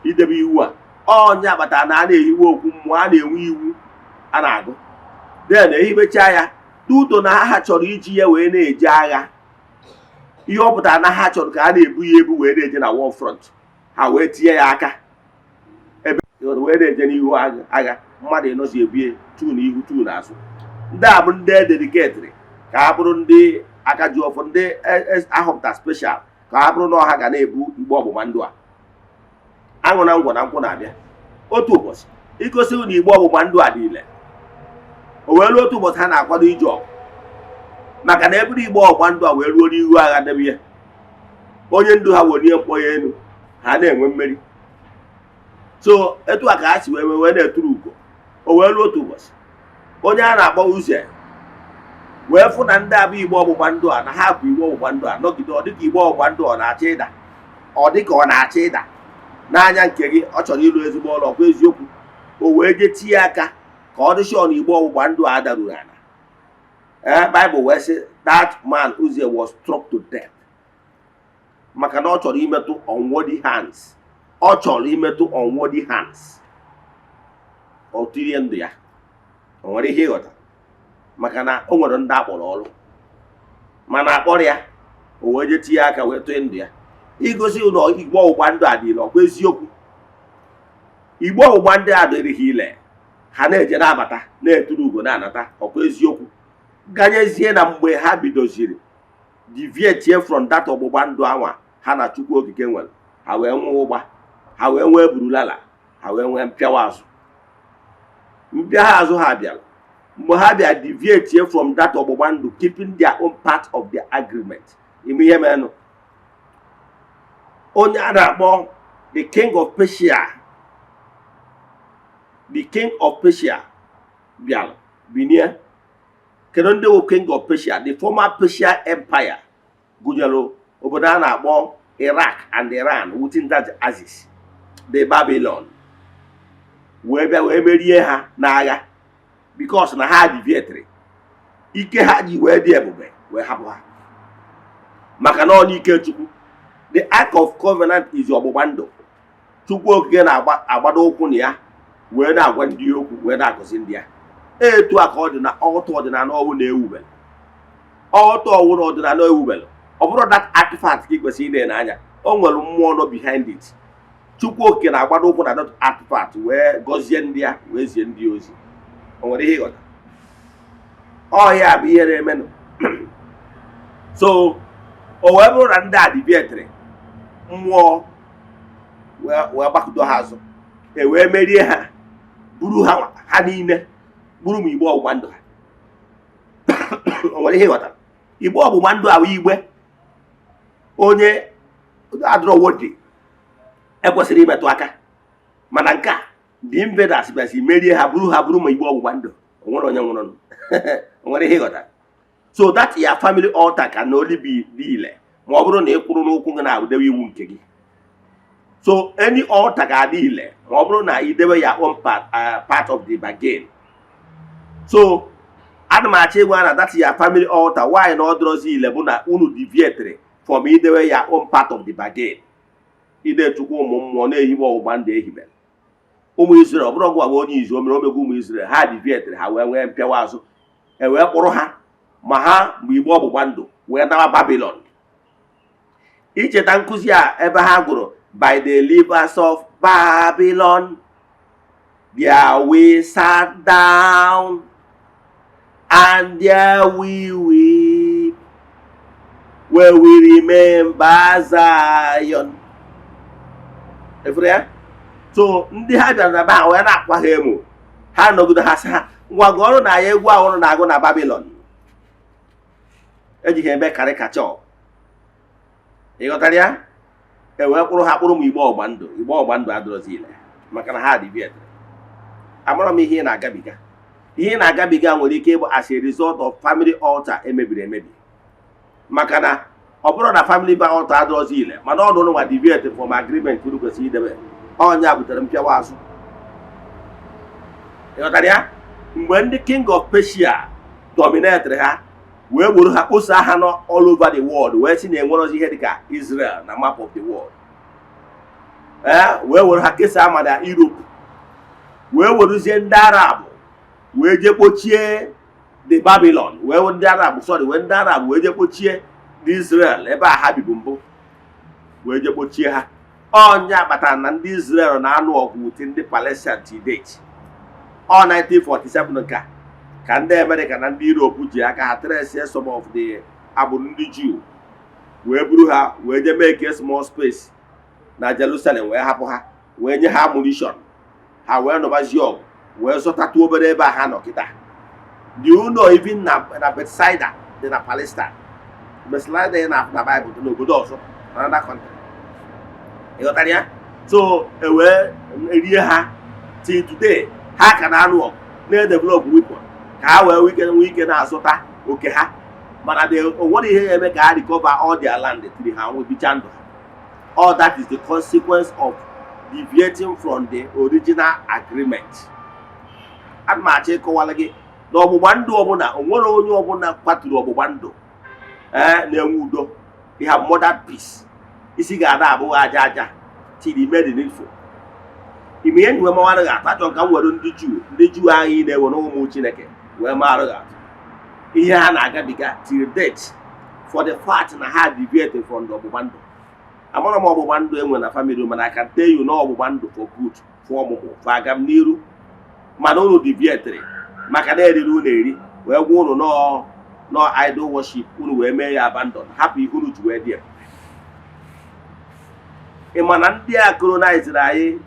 idebe iwu a, ọnya kpatara na a na-ehiwe okwu mmụọ, a na-enwe iwu a na-agụ. Then ehibecha ya tuto na ha chọrọ iji ya wee na-eje agha. Ihe ọ pụtara na ha chọrọ ka a na-ebu ya ebu wee na-eje na war front, ha wee tinye ya aka ebe wee na-eje n'ihu agha. Mmadụ ịnọzi ebie tu na ihu, tu na azụ. Ndị a bụ ndị ededicatịrị ka ha bụrụ ndị aka ji ọfọ, ndị ahọpụta special ka ha bụrụ na ọha ga na-ebu igbe ọgbụgba ndụ a. Aṅụ na ngwọ na nkwụ na-abịa otu ụbọchị igosi na igbe ọgbụgba ndụ a dị ile. O wee ruo otu ụbọchị ha na-akwado ije ọgụ, maka na eburu igbe ọgbụgba ndụ a wee ruo n'ihu agha debe ya, onye ndu ha welie mkpọ ya elu, ha na-enwe mmeri. So etu a ka ha si wee na-eturu ugo. O wee ruo otu ụbọchị, onye a na-akpọ Uze wee fụ na ndị abụ igbe ọgbụgba ndụ a, na ha bụ igbe ọgbụgba ndụ a nọgide, ọ dịka igbe ọgbụgba ndụ ọ na-achọ ịda, ọ dịka ọ na-achọ ịda n'anya nke gị. Ọ chọrọ ịlụ ezigbo ọrụ, ọkwa eziokwu? O wee jee tinye aka ka ọ dị sure na igbe ọgbụgba ndụ a daruru ala. Ee, Baịbụl wee sị that man Uze was struck to death, maka na ọ chọrọ imetụ unworthy hands. Ọ chọrọ imetụ unworthy hands, ọ tirie ndụ ya. O nwere ihe ịghọta? Maka na o nwere ndị akpọrọ ọrụ, mana akpọrọ ya, o wee jee tinye aka wee tụọ ndụ ya, igosi na igbe ọgbụgba ndụ a dịrị. Ọkwa eziokwu? Igbe ọgbụgba ndị a dịrị ha ile, ha na-eje na-abata, na-eturu ugo na-anata. Ọkwa eziokwu? Ganyezie na mgbe ha bidoziri deviate from that ọgbụgba ndụ anwa ha na Chukwu Okike nwere, ha wee nwee ụgba, ha wee nwee burulala, ha wee nwee mpịawa azụ. Mpịagha azụ ha bịara mgbe ha bịa deviate from that ọgbụgba ndụ, keeping their own part of the agreement. Ime ihe merenụ, onye a na-akpọ the king of Persia, the king of Persia bịara binie. Kedu ndị bụ king of Persia? The former Persia Empire gụnyere obodo a na-akpọ Iraq and Iran within that axis. The Babylon wee bịa wee merie ha n'agha, because na ha deviatiri. Ike ha ji wee dị ebube wee hapụ ha, maka na ọ n'ike Chukwu. The Ark of Covenant is ọgbụgba ndụ Chukwu Okike na-agbado ụkwụ na ya wee na-agwa ndị ya okwu, wee na-agọzi ndị ya. Etu a ka ọ dị na ọtụ ọdịnala ọwụ na-ewubere, ọtụ ọwụ na ọdịnala ewubere. Ọ bụrụ that artifact ka ị kwesịrị ị na anya, o nwere mmụọ nọ behind it. Chukwu Okike na-agbado ụkwụ na that artifact wee gọzie ndị ya, wee zie ndị ya ozi. O nwere ihe ịghọta? Ọ ya bụ ihe na-emenụ. So o wee bụrụ na ndị a deviatịrị, mmụọ wee gbakụdo ha azụ, e wee merie ha, buru ha, ha niile, buru m igbe ọgbụgba ndụ ha. O nwere ihe ịghọtara? Igbe ọgbụgba ndụ ahụ, igbe onye adịrọwodị ekwesịrị imetụ aka, mana nke a, the invaders bịazi merie ha, buru ha, buru ma igbe ọgbụgba ndụ. O nwere onye nwụrụ? O nwere ihe ịghọtara? So that your family altar can only be dị ile ma ọ bụrụ na ị kwụrụ n'ụkwụ gị na-dewe iwu nke gị. So any altar ga-adị ile ma ọ bụrụ na ị debe ya own part, part of the bargain. So ana m achọ ịgwa na that your family altar, why na ọ dịrọzi ile bụ na unu deviated from idewe ya own part of the bargain. Ide chukwu ụmụ mmụọ na-ehibe ọgbụgba ndụ ehibere ụmụ Israel. Ọ bụrụ ọgụ bụ onye izu o mere omego ụmụ Israel, ha deviated, ha wee nwee mpịawa azụ, e wee kpụrụ ha ma ha mgbe igbe ọgbụgba ndụ wee nawa Babylon. Icheta nkụzi a ebe ha gụrụ, "By the rivers of Babylon there we sat down and there we weep when we remember Zion." Efere ya. So ndị ha bịara na be ha wee na-akwa ha emo. Ha nọgide, ha sị ha, "Ngwa, gụọrụ na ya egwu ahụrụ na-agụ na Babylon." Ejighị eme karikachọ. Ị ghọtara ya? E wee kpụrụ ha kpụrụ m igbe ọgba ndụ. Igbe ọgba ndụ adịrọzi ile maka na ha dị. Amara m ihe ị na-agabiga. Ihe ị na-agabiga nwere ike ịbụ as a result of family altar emebiri emebi, maka na ọ bụrụ na family altar adịrọzi ile, mana ọ nụrụ nwa deviate from agreement unu kwesịrị idebe, ọnya butere mpịawa azụ. Ị ghọtara ya? Mgbe ndị king of Persia dominated ha, wee gboro ha, kposaa ha nọ all over the world, wee sị na enwerozi ihe dịka Israel na map of the world, ee, wee were ha kesaa ma na Europe, wee weruzie ndị Arab wee jee kpochie the Babylon, wee ndị Arab, sorry, wee ndị Arab wee jee kpochie the Israel ebe a ha bibu mbụ, wee jee kpochie ha. Ọnya kpatara na ndị Israel na-anụ ọgụ with ndị Palestine till date. Ọ 1947 nka ka ndị Amerịka na ndị Europe ji aka ha trace some of the agbụrụ ndị Jew, wee buru ha wee jee make a small space na Jerusalem, wee hapụ ha, wee nye ha ammunition, ha wee nọbazie ọgụ, wee zọtatụ obere ebe a ha nọ kịta. Do you know even na Bethsaida dị na Palestine? Bethsaida dị na Bible dị n'obodo ọzọ, another country. Ị ghọtara ya? So e wee rie ha. Till today ha ka na-anụ ọgụ, na-edevelop weapon ka ha wee nwee ike na-azụta oke ha, mana o nwere ihe ya eme ka ha recover all their land till ha nwee bicha ndụ ha. All that is the consequence of deviating from the original agreement. Ana m achọ ịkọwara gị na ọgbụgba ndụ ọbụla, o nwere onye ọbụla kwaturu ọgbụgba ndụ, ee, na-enwe udo. You have murdered peace. Isi ga-ada abụghị aja aja till you made the needful. Ime ihe nyiwe mawara gị atụ. Achọ ka m were ndị Juu, ndị Juu ahụ ị na-ewe ụmụ Chineke, wee marụ gị atụ ihe ha na-agabiga till date for the fact na ha deviate from the ọgbụgba ndụ. Amara m ọgbụgba ndụ enwe na family, mana I can tell you na ọgbụgba ndụ for good, for ọmụmụ, for agam n'iru, mana unu deviatere maka na eriri unu eri wee gwa unu nọọ nọọ idol worship. Unu wee mee ya abandon, hapụ ihe unu ji wee dị. Ị ma na ndị a colonized anyị,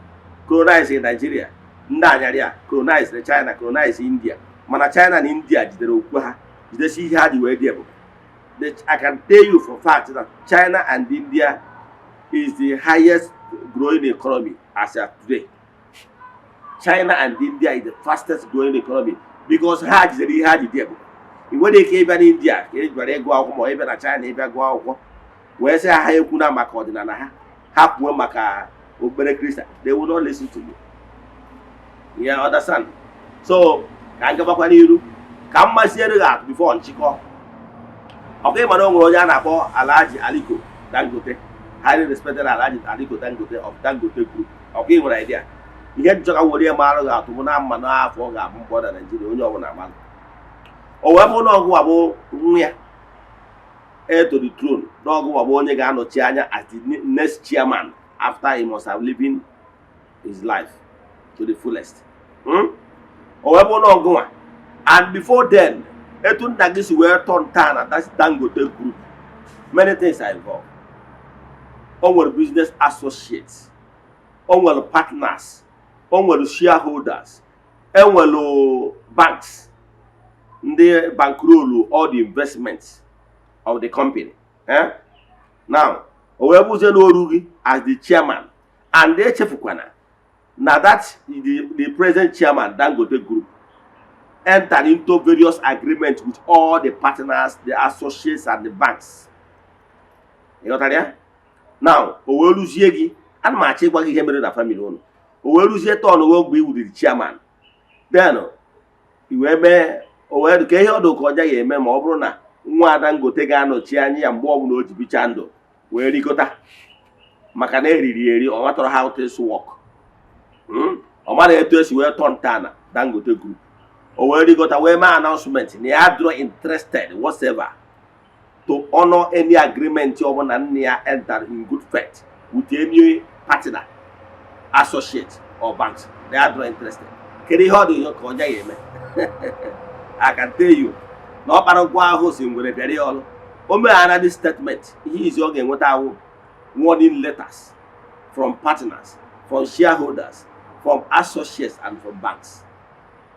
colonize Nigeria, ndị anyarị a colonize China, colonize India, mana China na India jidere okwukwe ha, jidesi ihe ha ji wee dị ebube. I can tell you for fact that China and India is the highest growing economy as of today. China and India is the fastest growing economy because ha jidere ihe ha ji dị ebube. Ị nwere ike ịbịa n'India ka ị bịara ịgụ akwụkwọ, ma ịbịa na China ịbịa gụọ akwụkwọ, wee sị ha ekwuna maka ọdịnala ha, ha kwuo maka okpukpere Kristian, they will not listen to you. You understand? So ka m gabakwa n'iru ka m maziere gị atụ before nchịkọ ọkwa. Ịma na o nwere onye a na-akpọ Alhaji Aliko Dangote, highly respected Alhaji Aliko Dangote of Dangote Group. Ọkwa ị nwere idea ihe nchọ ka were marụ gị atụ bụ na mma n'afọ ọ ga-abụ mgbe ọ na Naijiria, onye ọbụla amalụ. O wee bụ na ọgụ abụ nwa ya heir to the throne, na ọgụ bụ onye ga-anọchi anya as the next chairman after he must have living his life to the fullest. O wee bụ na ọgụnwa, and before then, etu nna gị si wee tọ nta na Dangote Group, many things are involved. O nwere business associates, o nwere partners, o nwere shareholders, enwere banks, ndị bankroll all the investments of the company, eh? Now o wee bụzie n'oru gị as the chairman, and echefukwana na that the present chairman Dangote Group entered into various agreements with all the partners, the associates and the banks. Ị ghọtara ya? Now o wee rụzie gị, ana m achọ ịgwa gị ihe mere na family ụnụ. O wee rụzie turn gị mgbe i wuriri chairman, then i wee mee o wee ka ihe ọdụ ka ọja ya eme ma ọ bụrụ na nwa Dangote ga-anọchi anya ya mgbe ọbụla o ji bicha ndụ wee rigota, maka na eriri eri, ọ ghọtara how things work. Ọ mara etu esi wee tọ ntọala Dangote Group. O wee rigota, wee mee announcement na ya adịrọ interested whatsoever. To honor any agreement ọbụla nne ya enter in good faith with any partner, associate or banks, they are not interested. Kedu ihe ọ dị ka ọ ya eme? I can tell you na ọ kpara ngwa ahụ si ngwere bịara ya ọrụ. O meghara this statement, ihe izi ọ ga-enweta awụ warning letters from partners, from shareholders, from associates and from banks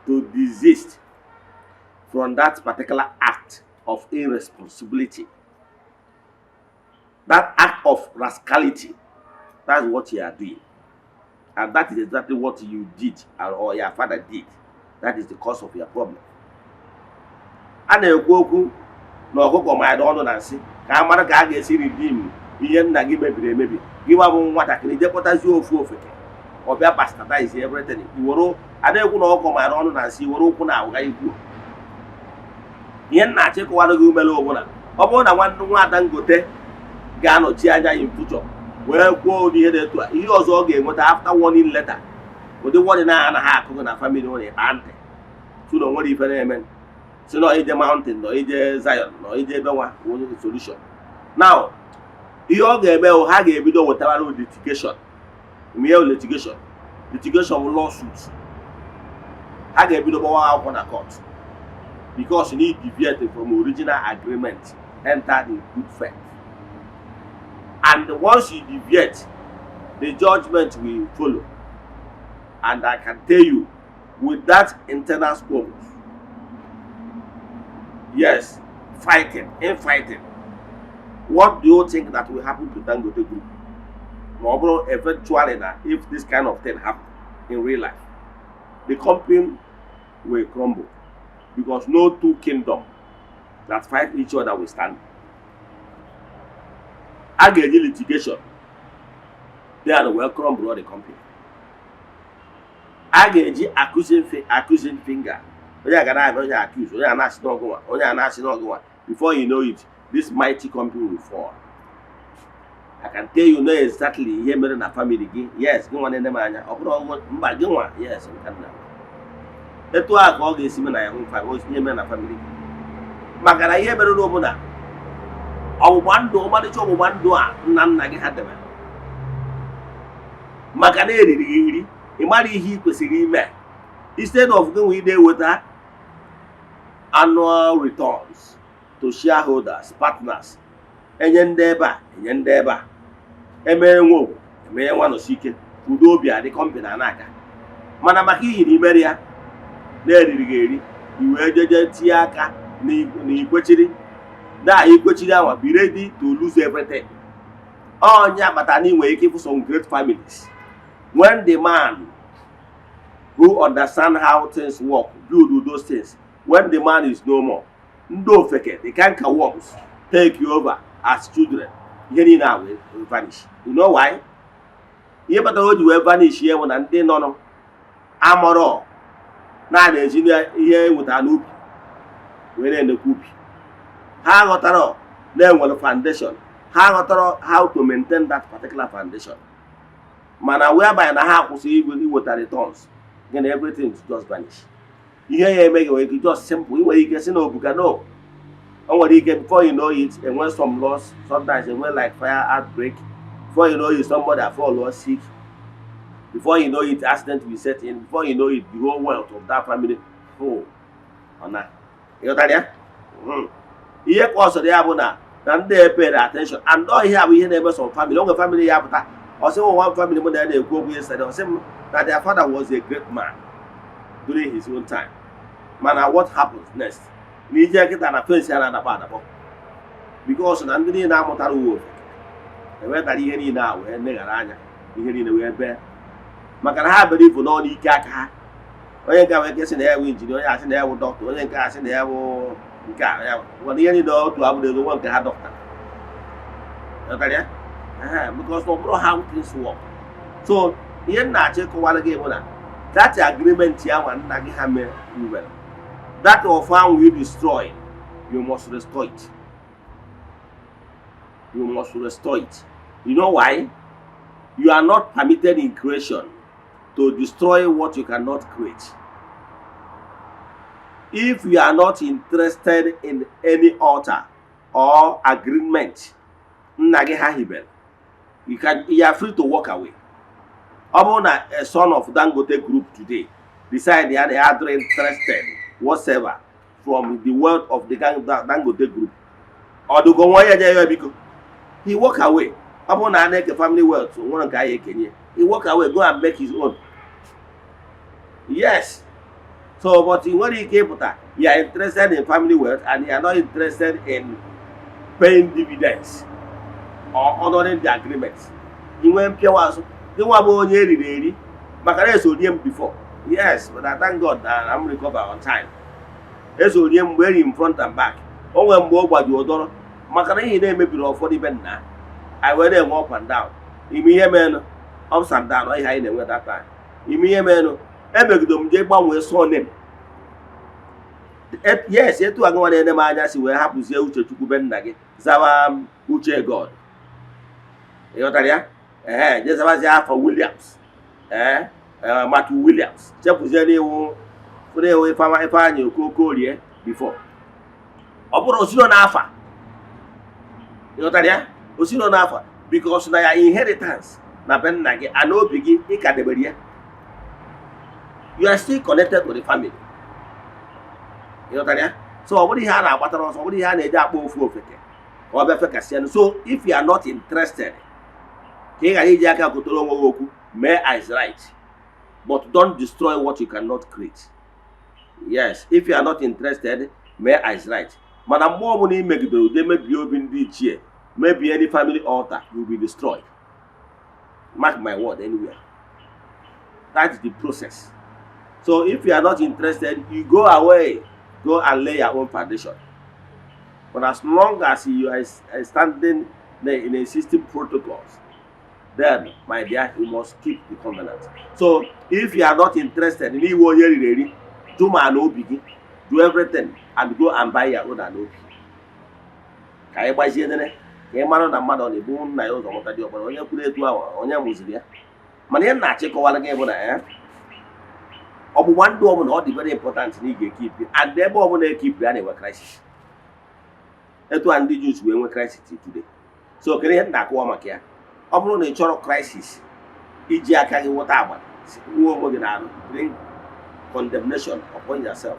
to desist from that particular act of irresponsibility, that act of rascality. That's what you are doing, and that is exactly what you did and or your father did. That is the cause of your problem. A na-ekwu okwu na ọkụkọ manyere ọnụ na nsị ka a mara ka a ga-esi redeem ihe nna gị mebiri emebi. Gị nwa bụ nwatakịrị jee kpọtazie ofu ofeke, ọ bịa bastardize everything. Iwere a na-ekwu na ọkụkọ manyere ọnụ na nsị, iwere ụkwụ na awụga ikwu ihe nna achọ ịkọwara gị. Umere ọbụla ọ bụrụ na nwanne nwa Dangote ga-anọchi anya in future wee kwuo ụdị ihe dị etu a, ihe ọzọ ọ ga-enweta after warning letter, ụdị warning a anaghị akụ gị na family ụlọ ịkpa ntị tụ na o nwere ife na-eme si na ije mountain nọ, ije Zion nọ, ije ebe nwa onye solution. Now, ihe ọ ga-eme bụ ha ga-ebido wetara litigation. Ihe litigation, litigation bụ lawsuit. Ha ga-ebido gbawa akwụkwọ na court because you need deviate from original agreement entered in good faith, and once you deviate, the judgment will follow. And I can tell you, with that internal squabbles, yes, fighting, infighting, what do you think that will happen to Dangote Group ma ọ bụrụ eventually na if this kind of thing happen in real life? The company will crumble, because no two kingdom that fight each other will stand. A ga-eji litigation then wee crumble the company. A ga-eji accusing finger, onye a ga na-abịa, onye accuse, onye a na-asị n'ọgụnwa, onye a na-asị n'ọgụnwa. Before you know it, this mighty company will fall. I can tell you know exactly ihe mere na family gị. Yes, gị nwa na-ene m anya, ọ bụrụ ọgụ mba gị nwa. Yes, nke nna etu a ka ọ ga-esi mee na ya hụ ihe mere na family gị, maka na ihe mere n'ọbụla ọgbụgba ndụ, ọmarịcha ọgbụgba ndụ a nna nna gị ha debere, maka na eriri gị nri, ị mara ihe ị kwesịrị ime. Instead of gị nwee na-eweta annual returns to shareholders, partners, enye ndị ebe a, enye ndị ebe a, emere nwa ogwu, emere nwa nọsi ike, udo obi adị, company a na-aga. Mana maka ihi na imere ya na-eriri gị eri, i wee jeje tinye aka n'ikwechiri na ikwechiri anwa, be ready to lose everything. Onye akpata na ị nwere ike ịfụ some great families, when the man who understand how things work build those things, when the man is no more, ndị ofeke, the canker worms, take you over as children, ihe niile a wee vanish. You know why? Ihe kpatara o ji wee vanish ihe bụ na ndị nọ nọ amọrọ na na-eji ihe enwetara n'ubi wee na-enekwa ubi. Ha ghọtara na-enwere foundation, ha ghọtara how to maintain that particular foundation. Mana whereby na ha akwụsị iweta returns, then everything just vanish. Ihe ya eme gị nwere ike just simple, ị nwere ike si na obuka no, o nwere ike before you know it, enwe some loss. Sometimes enwe like fire outbreak. Before you know it, somebody fall sick. Before you know it, accident will set in. Before you know it, the whole wealth of that family, oh, ọ na ịghọtara ya. Ihe ka ọ sọrọ ya bụ na ndị e pay attention and ọ ihe a bụ ihe na-eme some family. O nwere family ya pụta, ọ sị m, one family mụ na ya na-ekwu okwu yesterday, ọ sị m na their father was a great man during his own time, mana what happens next na ije kịta na fence ya na-adakpọ adakpọ, because na ndị niile amụtara uwe ofeke ewetara ihe niile a wee neghara anya ihe niile wee bee, maka na ha bere ibu n'ọnụ ike aka ha. Onye nke nwere ike sị na ya bụ engineer, onye asị na ya bụ dọkịta, onye nke asị na ya bụ nke a ya nwere ihe niile otu abụrụ ego nwa nke ha dọkịta. Ghọtara ya? Ehe, because ọ bụrụ how things work. So ihe m na-achọ ịkọwara gị bụ na that agreement ya nwa nna gị ha mere nwere, that of ahụ you destroy, you must restore it. You must restore it. You know why? You are not permitted in creation to destroy what you cannot create. If you are not interested in any altar or agreement nna gị ha hibere, you are free to walk away. Ọ bụrụ na a son of Dangote Group today decide ya na ya adịrị interested whatsoever from the wealth of the Dangote Group, ọ dịgo nwa ya nye ya biko, he walk away. Ọ bụrụ na a na-eke family wealth, nwere nke anyị ekenye, he walk away, go and make his own. Yes, so but ị nwere ike ịpụta, you are interested in family wealth and you are not interested in paying dividends or honoring the agreement. Ị nwee mpịawa azụ gị nwa bụ onye eriri eri, maka na eso rie m before. Yes, but I thank God that I'm recover on time. Eso rie m mgbe eri m front and back. O nwere mgbe ọ gbaji ụdọrọ maka na ihe na-emebiri ụfọdụ ibe nna anyị wee na-enwe up and down. Ime ihe menụ, ups and down, ihe anyị na-enwe that time. Ime ihe menụ, emegido m jee gbanwee surname. Yes, etu a gị na-ene m anya si wee hapụzie Uchechukwu be nna gị, zawa m Uche God, ịghọtara ya? Ee, jee zabazie afọ Williams, ee, Matthew Williams, chepụzie n'iwu n'iwu Ifeanyị Okorie before. Ọ bụrụ osiro n'afa, ịghọtara ya? Osiro n'afa because na ya inheritance na be nna gị ana obi gị ị ka debere ya, you are still connected to the family, ịghọtara ya? So ọ bụrụ ihe a na-agbatara ọsọ, ọ bụrụ ihe a na-eji akpọ ofu ofeke ka ọ bịa fekasịa. So if you are not interested, ka ị ghara iji aka kotere onwe gị okwu, mee as right, but don't destroy what you cannot create. Yes, if you are not interested, mee as right, mana mgbe ọbụla ị megidere ude, mebie obi ndị ichie, mebie any family altar, you will be destroyed. Mark my word anywhere, that is the process. So if you are not interested, you go away, go and lay your own foundation. But as long as you are standing in existing protocols, then, my dear, you must keep the covenant. So if you are not interested n'iwe onye riri eri, jụ ma na obi gị, do everything and go and buy your own ana obi, ka anyị gbazie nene, ka ị mara na mmadụ ọ na-ebu nna ya ụzọ mụta dị ọkpara onye kwuru etu ahụ onye mụziri ya. Mana ihe m na-achịkọwara gị bụ na ya ọgbụgba ndụ ọbụla, ọ dị very important na ị ga-ekeep, and ebe ọbụla ekeep ya na-enwe crisis. Etu a ndị Jews wee nwee crisis today. So kedu ihe m na-akọwa maka ya? Ọ bụrụ na ị chọrọ crisis, iji aka gị nweta agba wuo onwe gị n'arụ, bring condemnation upon yourself,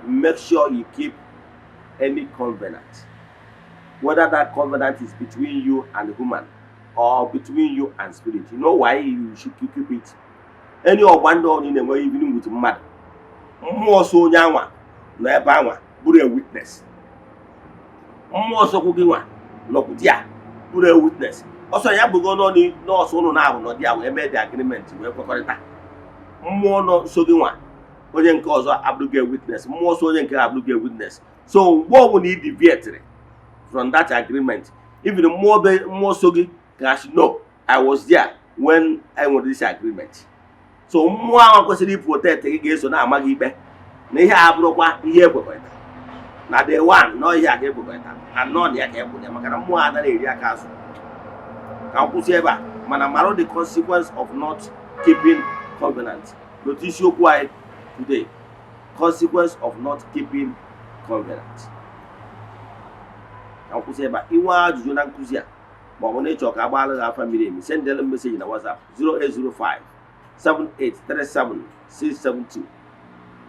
make sure you keep any covenant, whether that covenant is between you and human or between you and spirit. You know why you should keep it? Any ọgba ndị ọbụla ị na-enwe, even with mmadụ, mmụọ so onye anwa nọ ebe anwa bụrụ a witness. Mmụọ sokwu gị nwa nọkwute ya bụrụ a witness. Ọsọ ya bụgo nọọsụ ụnụ na-abụ nọ dị ya wee mee the agreement, wee kwekọrịta. Mmụọ nọ so gị nwa onye nke ọzọ abụrụgo a witness, mmụọ so onye nke abụrụgo a witness. So mgbe ọbụla ị deviated from that agreement, even mmụọ be mmụọ so gị ga-asị, "No, I was there when I nwere this agreement." So mmụọ ahụ kwesịrị iprotect gị ga-eso na-ama gị ikpe na ihe a abụrụkwa ihe ekwekọrịta na day one, nọ ihe a ka ekwekọrịta na nọ na ya ka ekwere ya, maka na mmụọ anaghị eri aka azụ. Ka m kwụsị ebe a, mana mara the consequence of not keeping covenant. N'otu isiokwu anyị today, consequence of not keeping covenant. Ka m kwụsị ebe a. Inwe ajụjụ na nkụzi a, ma ọ bụ na ịchọ ka agbaala gị afa miri emi, sendelu m message na WhatsApp 0805 7837 672.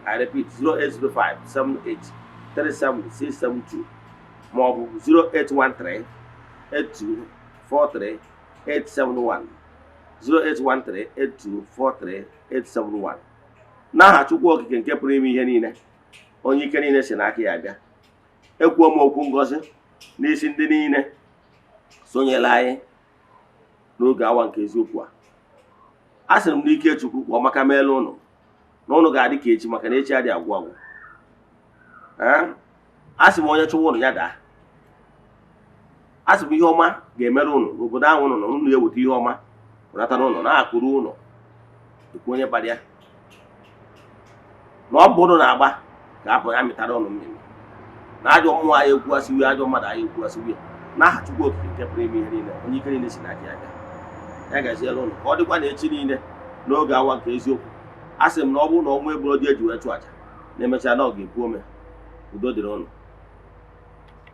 I repeat, 0805 7837 672, ma ọ bụ 0813 8243 871, 0813 8243 871. N'aha Chukwu Okike nke pụrụ ime ihe niile, onye ike niile si n'aka ya bịa, ekwuo m okwu ngọzi n'isi ndị niile sonyere anyị n'oge awa nke eziokwu a. A sịrị m n'ike Chukwu ka ọ maka meela ụnụ na ụnụ ga-adị ka echi, maka na echi adịghị agwụ agwụ. Ee, a sị m onye chụwa ụnụ ya daa. A sị m ihe ọma ga-emere ụnụ n'obodo ahụ ụnụ nọ, ụnụ eweta ihe ọma pụnata n'ụlọ na-akụrụ ụlọ ekwu onye bara ya na ọ bụ ụnụ na-agba ka apụ ya mịtara ụnụ mmiri na ajọ mmụọ anyị ekwuasịwi, ajọ mmadụ anyị ekwuasịwi ya. N'aha Chukwu Okike nke pụrụ ime ihe niile, onye ike niile si n'aka ya bịa, ya gaziela ụnụ. Ka ọ dịkwa na echi niile n'oge awa nke eziokwu. A sị m na ọ bụrụ na ọnwa eburo ji eji wee chụ àjà na-emechaa na ọ ga-epu ome. Udo dịrị ụnụ.